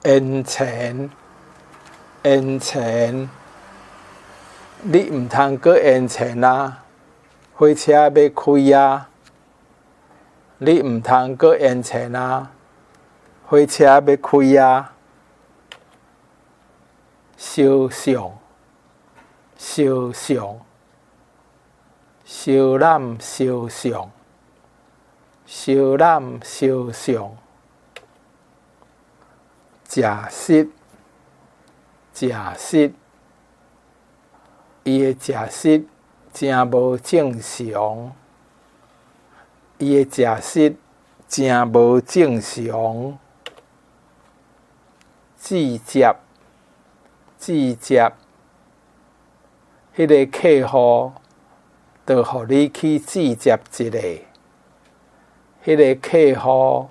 延前，延前，你毋通閣延前啊！火車欲開啊！你毋通閣延前啊！火車欲開啊！相送，相送，相攬相送，相攬相送。食失，食失，伊的食失誠無正常，伊的食失誠無正常。志接，志接，彼个客戶就予你去志接一下，彼个客戶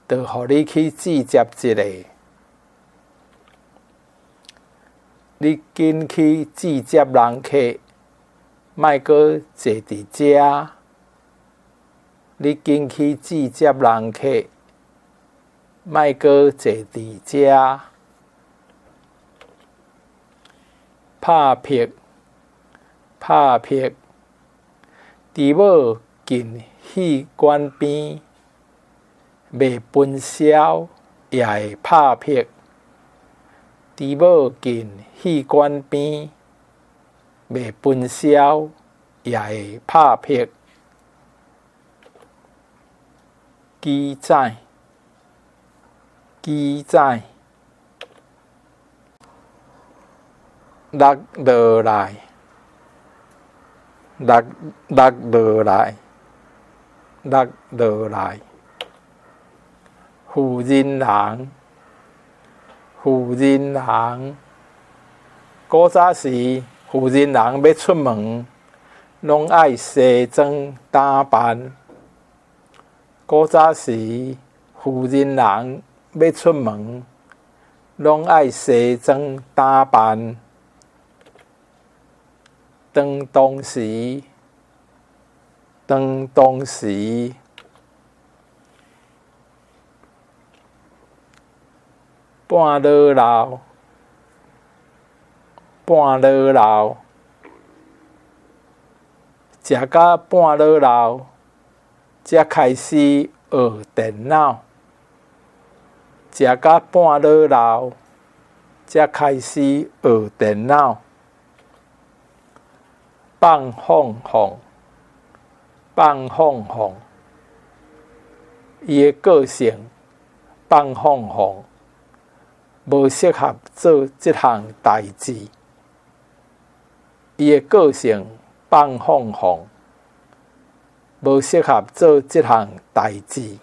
就予你去志接一下。你緊去志接人客，莫閣坐佇遮。你緊去志接人客，莫閣坐佇遮。拍劈，拍劈，豬母近戲館邊，袂分痟也會拍劈。豬母近戲館邊，袂分痟也會拍劈。記載，記載，落落來，落落落來，落落來。婦人人，婦人人，古早時婦人人欲出門，攏愛西裝打扮。古早時婦人人欲出門，攏愛西裝打扮。當當時，當當時，半落老，半落老，食甲半落老，才開始學電腦。食甲半落老，才開始學電腦。放放放，放放放，伊的個性放放放，無適合做這項代誌。伊的個性放放放，無適合做這項代誌。